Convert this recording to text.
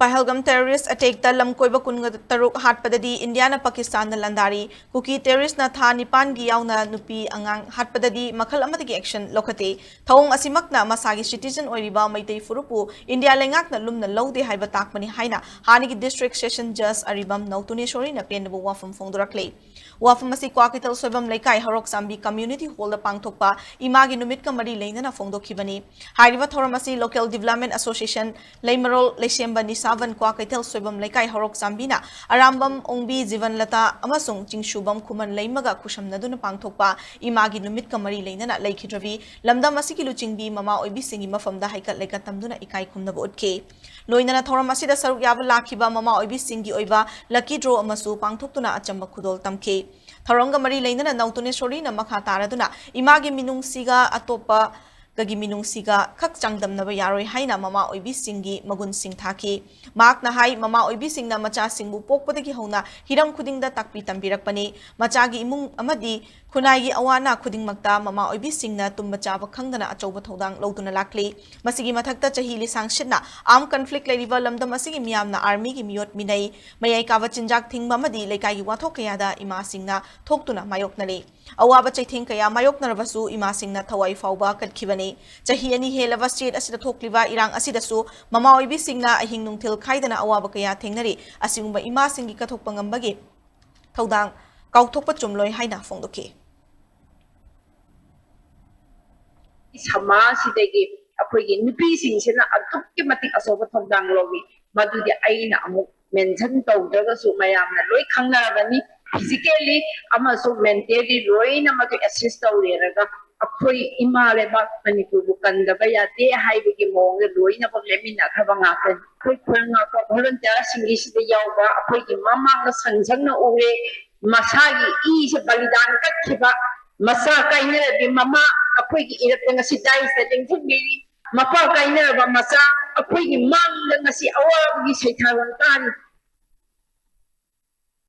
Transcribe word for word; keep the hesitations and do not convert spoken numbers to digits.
ꯄꯍꯜꯒꯝ terrorist attackꯇ ꯂꯝ ꯀꯣꯏꯕ ꯀꯨꯟꯇꯔꯨꯛ ꯍꯥꯠꯄꯗꯗꯤ ꯏꯟꯗꯤꯌꯥꯅ ꯄꯥꯀꯤꯁꯇꯥꯟꯗ ꯂꯥꯟꯗꯥꯔꯤ꯫ ꯀꯨꯀꯤ terroristꯅ ꯊꯥ ꯅꯤꯄꯥꯟꯒꯤ ꯌꯥꯎꯅ ꯅꯨꯄꯤ ꯑꯉꯥꯡ ꯍꯥꯠꯄꯗꯗꯤ ꯃꯈꯜ ꯑꯃꯗꯒꯤ action ꯂꯧꯈꯠꯇꯦ꯫ ꯊꯧꯑꯣꯡ ꯑꯁꯤꯃꯛꯅ ꯃꯁꯥꯒꯤ citizen ꯑꯣꯏꯔꯤꯕ ꯃꯩꯇꯩ ꯐꯨꯔꯨꯞꯄꯨ ꯏꯟꯗꯤꯌꯥ ꯂꯩꯉꯥꯛꯅ ꯂꯨꯝꯅ ꯂꯧꯗꯦ ꯍꯥꯏꯕ ꯇꯥꯛꯄꯅꯤ ꯍꯥꯏꯅ ꯍꯥꯟꯅꯒꯤ district session judge ꯑꯔꯤꯕꯝ ꯅꯧꯇꯨꯅꯦꯁꯣꯔꯤꯅ ꯄꯦꯟꯗꯕ ꯋꯥꯐꯝ ꯐꯣꯡꯗꯣꯔꯛꯂꯤ꯫ ꯋꯥꯐꯝ ꯑꯁꯤ ꯀ꯭ꯋꯥꯀꯩꯊꯦꯜ ꯁꯣꯏꯕꯝ ꯂꯩꯀꯥꯏ ꯍꯧꯔꯣꯛ ꯆꯥꯝꯕꯤ community hallꯗ ꯄꯥꯡꯊꯣꯛꯄ ꯏꯃꯥꯒꯤ ꯅꯨꯃꯤꯠꯀ ꯃꯔꯤ ꯂꯩꯅꯅ ꯐꯣꯡꯗꯣꯛꯈꯤꯕꯅꯤ꯫ ꯍꯥꯏꯔꯤꯕ ꯊꯧꯔꯝ ꯑꯁꯤ local development association ꯂꯩꯃꯔꯣꯜ ꯂꯩꯁꯦꯝꯕ ꯅꯤꯁꯥꯕꯟ Kwakeithel Soibam ꯂꯩꯀꯥꯏ ꯍꯧꯔꯣꯛ ꯆꯥꯝꯕꯤꯅ ꯑꯔꯥꯝꯕꯝ ꯑꯣꯡꯕꯤ ꯖꯤꯕꯟꯂꯇꯥ ꯑꯃꯁꯨꯡ ꯆꯤꯡꯁꯨꯕꯝ ꯈꯨꯃꯟ ꯂꯩꯃꯒ ꯈꯨꯠꯁꯝꯅꯗꯨꯅ ꯄꯥꯡꯊꯣꯛꯄ ꯏꯃꯥꯒꯤ ꯅꯨꯃꯤꯠꯀ ꯃꯔꯤ ꯂꯩꯅꯅ ꯂꯩꯈꯤꯗ꯭ꯔꯕꯤ ꯂꯝꯗꯝ ꯑꯁꯤꯒꯤ ꯂꯨꯆꯤꯡꯕꯤ ꯃꯃꯥ ꯑꯣꯏꯕꯤꯁꯤꯡꯒꯤ ꯃꯐꯝꯗ ꯍꯩꯀꯠ ꯂꯩꯀꯠ ꯇꯝꯗꯨꯅ ꯏꯀꯥꯏ ꯈꯨꯝꯅꯕ ꯎꯠꯈꯤ꯫ ꯂꯣꯏꯅꯅ ꯊꯧꯔꯝ ꯑꯁꯤꯗ ꯁꯔꯨꯛ ꯌꯥꯕ ꯂꯥꯛꯈꯤꯕ ꯃꯃꯥ ꯑꯣꯏꯕꯤꯁꯤꯡꯒꯤ ꯑꯣꯏꯕ lucky draw ꯑꯃꯁꯨ ꯄꯥꯡꯊꯣꯛꯇꯨꯅ ꯑꯆꯝꯕ ꯈꯨꯗꯣꯜ ꯇꯝꯈꯤ꯫ ꯊꯧꯔꯝꯒ ꯃꯔꯤ ꯂꯩꯅꯅ ꯅꯧꯇꯨꯅꯦꯁꯣꯔꯤꯅ ꯃꯈꯥ ꯇꯥꯔꯗꯨꯅ ꯏꯃꯥꯒꯤ ꯃꯤꯅꯨꯡꯁꯤꯒ ꯑꯇꯣꯞꯄꯒꯤ ꯃꯤꯅꯨꯡꯁꯤꯒ ꯈꯛ ꯆꯥꯡꯗꯝꯅꯕ ꯌꯥꯔꯣꯏ ꯍꯥꯏꯅ ꯃꯃꯥ ꯑꯣꯏꯕꯤꯁꯤꯡꯒꯤ ꯃꯒꯨꯟꯁꯤꯡ ꯊꯥꯈꯤ꯫ ꯃꯍꯥꯛꯅ ꯍꯥꯏ, ꯃꯃꯥ ꯑꯣꯏꯕꯤꯁꯤꯡꯅ ꯃꯆꯥꯁꯤꯡꯕꯨ ꯄꯣꯛꯄꯗꯒꯤ ꯍꯧꯅ ꯍꯤꯔꯝ ꯈꯨꯗꯤꯡꯗ ꯇꯥꯛꯄꯤ ꯇꯝꯕꯤꯔꯛꯄꯅꯤ꯫ ꯃꯆꯥꯒꯤ ꯏꯃꯨꯡ ꯑꯃꯗꯤ ꯈꯨꯟꯅꯥꯏꯒꯤ ꯑꯋꯥ ꯑꯅꯥ ꯈꯨꯗꯤꯡꯃꯛꯇ ꯃꯃꯥ ꯑꯣꯏꯕꯤꯁꯤꯡꯅ ꯇꯨꯝꯕ ꯆꯥꯕ ꯈꯪꯗꯅ ꯑꯆꯧꯕ ꯊꯧꯗꯥꯡ ꯂꯧꯗꯨꯅ ꯂꯥꯛꯂꯤ꯫ ꯃꯁꯤꯒꯤ ꯃꯊꯛꯇ ꯆꯍꯤ ꯂꯤꯁꯥꯡ ꯁꯤꯠꯅ armed conflict ꯂꯩꯔꯤꯕ ꯂꯝꯗꯝ ꯑꯁꯤꯒꯤ ꯃꯤꯌꯥꯝꯅ armyꯒꯤ ꯃꯤꯑꯣꯠ ꯃꯤꯅꯩ, ꯃꯌꯥꯏ ꯀꯥꯕ ꯆꯤꯟꯖꯥꯛ ꯊꯤꯡꯕ ꯑꯃꯗꯤ ꯂꯩꯀꯥꯏꯒꯤ ꯋꯥꯊꯣꯛ ꯀꯌꯥꯗ ꯏꯃꯥꯁꯤꯡꯅ ꯊꯣꯛꯇꯨꯅ ꯃꯥꯌꯣꯛꯅꯔꯤ꯫ ꯑꯋꯥꯕ ꯆꯩꯊꯦꯡ ꯀꯌꯥ ꯃꯥꯌꯣꯛꯅꯔꯕꯁꯨ ꯏꯃꯥꯁꯤꯡꯅ ꯊꯋꯥꯏ ꯐꯥꯎꯕ ꯀꯠꯈꯤꯕꯅꯤ꯫ ꯆꯍꯤ ꯑꯅꯤ ꯍꯦꯜꯂꯕ state ꯑꯁꯤꯗ ꯊꯣꯛꯂꯤꯕ ꯏꯔꯥꯡ ꯑꯁꯤꯗꯁꯨ ꯃꯃꯥ ꯑꯣꯏꯕꯤꯁꯤꯡꯅ ꯑꯍꯤꯡ ꯅꯨꯡꯊꯤꯜ ꯈꯥꯏꯗꯅ ꯑꯋꯥꯕ ꯀꯌꯥ ꯊꯦꯡꯅꯔꯤ꯫ ꯑꯁꯤꯒꯨꯝꯕ ꯏꯃꯥꯁꯤꯡꯒꯤ ꯀꯠꯊꯣꯛꯄ ꯉꯝꯕꯒꯤ ꯊꯧꯗꯥꯡ ꯀꯥꯎꯊꯣꯛꯄ ꯆꯨꯝꯂꯣꯏ ꯍꯥꯏꯅ ꯐꯣꯡꯗꯣꯛꯈꯤ꯫ ꯁꯃꯥꯖꯁꯤꯗꯒꯤ ꯑꯩꯈꯣꯏꯒꯤ ꯅꯨꯄꯤꯁꯤꯡꯁꯤꯅ ꯑꯗꯨꯛꯀꯤ ꯃꯇꯤꯛ ꯑꯆꯧꯕ ꯊꯧꯗꯥꯡ ꯂꯧꯏ꯫ ꯃꯗꯨꯗꯤ ꯑꯩꯅ ꯑꯃꯨꯛ mention ꯇꯧꯗ꯭ꯔꯒꯁꯨ ꯃꯌꯥꯝꯅ ꯂꯣꯏ ꯈꯪꯅꯔꯕꯅꯤ꯫ Physically ꯑꯃꯁꯨꯡ mentally ꯂꯣꯏꯅꯃꯛꯀꯤ assist ꯇꯧꯔꯦꯔꯒ ꯑꯩꯈꯣꯏ ꯏꯃꯥ ꯂꯩꯕꯥꯛ ꯃꯅꯤꯄꯨꯔꯕꯨ ꯀꯟꯗꯕ ꯌꯥꯗꯦ ꯍꯥꯏꯕꯒꯤ ꯃꯑꯣꯡꯗ ꯂꯣꯏꯅꯃꯛ ꯂꯦꯞꯃꯤꯟꯅꯈ꯭ꯔꯕ ꯉꯥꯛꯇꯅꯤ꯫ ꯑꯩꯈꯣꯏ ꯈꯨꯔꯥꯏ ꯉꯥꯛꯄ volunteerꯁꯤꯡꯒꯤꯁꯤꯗ ꯌꯥꯎꯕ ꯑꯩꯈꯣꯏꯒꯤ ꯃꯃꯥꯡꯗ ꯁꯪ ꯁꯪꯅ ꯎꯔꯦ꯫ ꯃꯁꯥꯒꯤ ꯏꯁꯦ ꯕꯂꯤꯗꯥꯟ ꯀꯠꯈꯤꯕ ꯃꯆꯥ ꯀꯥꯏꯅꯔꯕꯤ ꯃꯃꯥ ꯑꯩꯈꯣꯏꯒꯤ ꯏꯔꯛꯇ ꯉꯁꯤ dais ꯂꯦꯡꯁꯤꯟꯕꯤꯔꯤ꯫ ꯃꯄꯥ ꯀꯥꯏꯅꯔꯕ ꯃꯆꯥ ꯑꯩꯈꯣꯏꯒꯤ ꯃꯥꯡꯗ ꯉꯁꯤ ꯑꯋꯥꯕꯒꯤ ꯁꯩꯊꯥꯔꯣꯟ ꯇꯥꯔꯤ꯫